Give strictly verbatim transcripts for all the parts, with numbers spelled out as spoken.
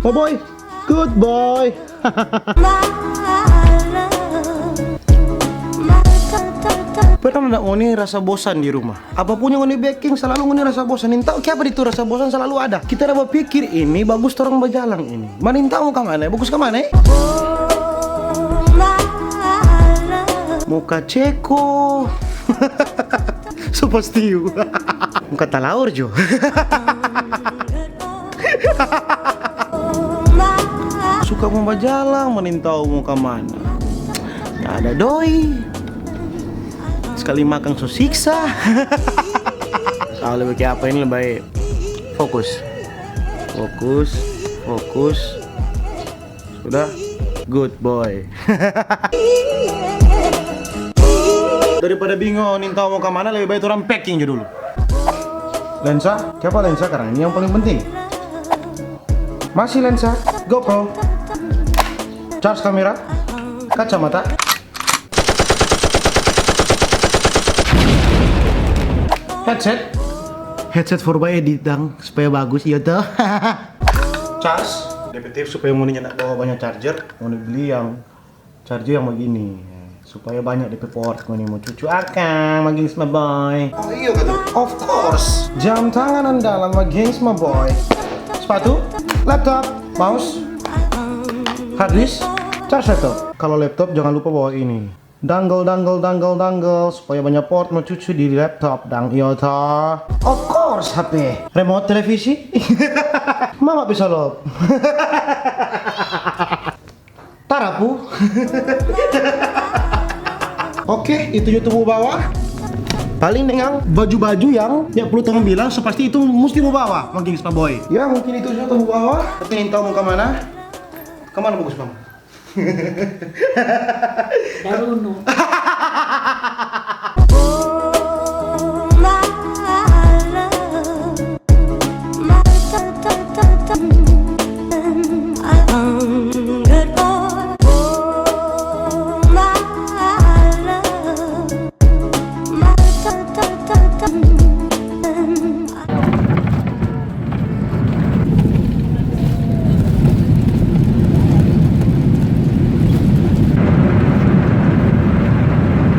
Boy, good boy. Pernah nda ngoni rasa bosan di rumah? Apapun yang ngoni beking, selalu ngoni rasa bosan. Nintau kiapa itu rasa bosan selalu ada. Kita ada bapikir ini bagus torang bajalang ini. Ma nintau mo ka mana? Bagus ka mana? Mo ka Ceko. So pasti. Mo ka Talaur jo. Suka mo bajalang, ma nintau mo ka mana. Ada doi. Sekali makang so siksa. Ah, lebe ke apa ini, lebe bae fokus. Fokus, fokus. Sudah? Good boy. Daripada bingo nintau mo ka mana, lebe bae torang packing jo dulu. Lensa, kiapa lensa? Karena ini yang paling penting. Masih lensa, GoPro, charge kamera, kacamata, headset. Headset for bae edit dang, supaya bagus, iyo to. Charge. Depe tips supaya ngoni nyanda bawa banya charger, ngoni bli yang charger yang bagini, supaya banya depe port ngoni mo cucu akang, ma gengs ma boy. Oh iyo katu. Of course. Jam tangan andalan, ma gengs ma boy. Sepatu, laptop, mouse, harddisk, charge laptop. Kalo laptop jangan lupa bawa ini. Dangle, dangle, dangle, dangle, supaya banya port mo cucu di laptop dang, iyo to. Of course, H P. Remote televisi. Mama pe solop. Tarapu. Oke, itu jo tu mo bawa. Paling deng baju-baju yang tiap puluh tahun bilang, so pasti itu musti mo bawa, ma gengs pa boy. Ya, mungkin itu jo tu mo bawa. Tapi nintau mo ka mana? Ka mana bagus, Bang? Darunu.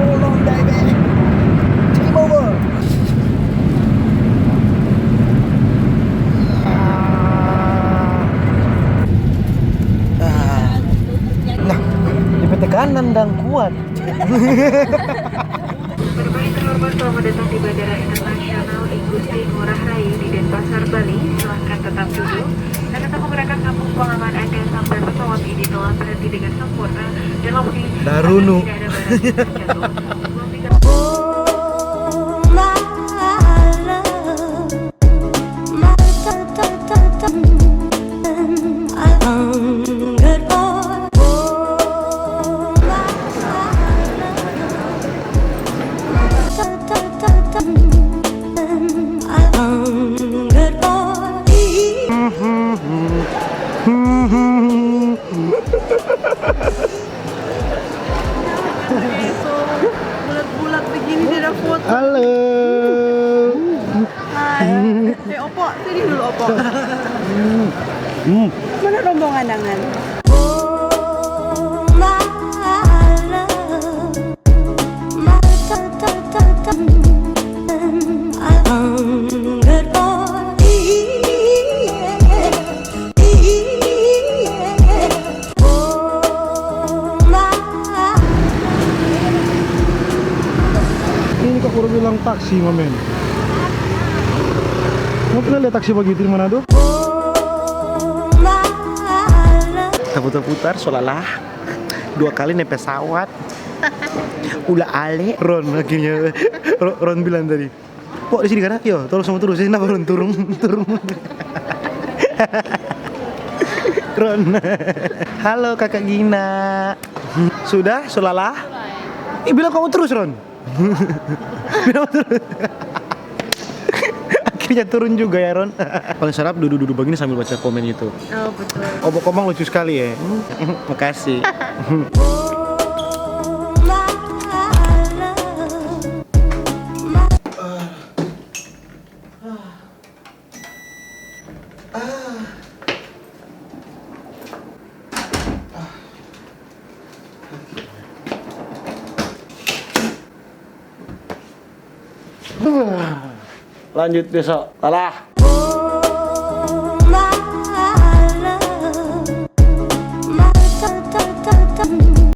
Hold on, baby. Game over. Ah. Ah. Nah, depe tekanan dang kuat. Penumpang yang terhormat, selamat datang di Bandara Internasional I Gusti Ngurah Rai di Denpasar, Bali. Silahkan tetap duduk dan tetap menggunakan pelampung pengaman Anda sampai pesawat ini telah berhenti dengan sempurna dan lokasi Darunu. Agar tidak ada barang yang terjatuh. Bulat-bulat begini dia ada foto. Halo. Hai. Eh, Opo, sini dulu, Opo. Hmm. Mana rombongan dangan? Ini kok baru bilang taksi, mamen. Mau pernah lihat taksi begitu di Manado? Taputar-putar, so lalah. Dua kali naik pesawat. Ula ale. Ron akhirnya, Ro-, Ron bilang tadi, "Pok, di sini kan?" "Yo, terus sama terus." "Ini apa, Ron? Turun, turun." Ron. "Halo, Kakak Gina." "Sudah, so lalah?" "Ih, bilang kamu terus, Ron." Bilang terus. Akhirnya turun juga ya, Ron. Paling sadap dudu-dudu begini sambil baca komen itu. Oh, betul. Opo Komang lucu sekali ya. Makasih. Lanjut besok. Dadah.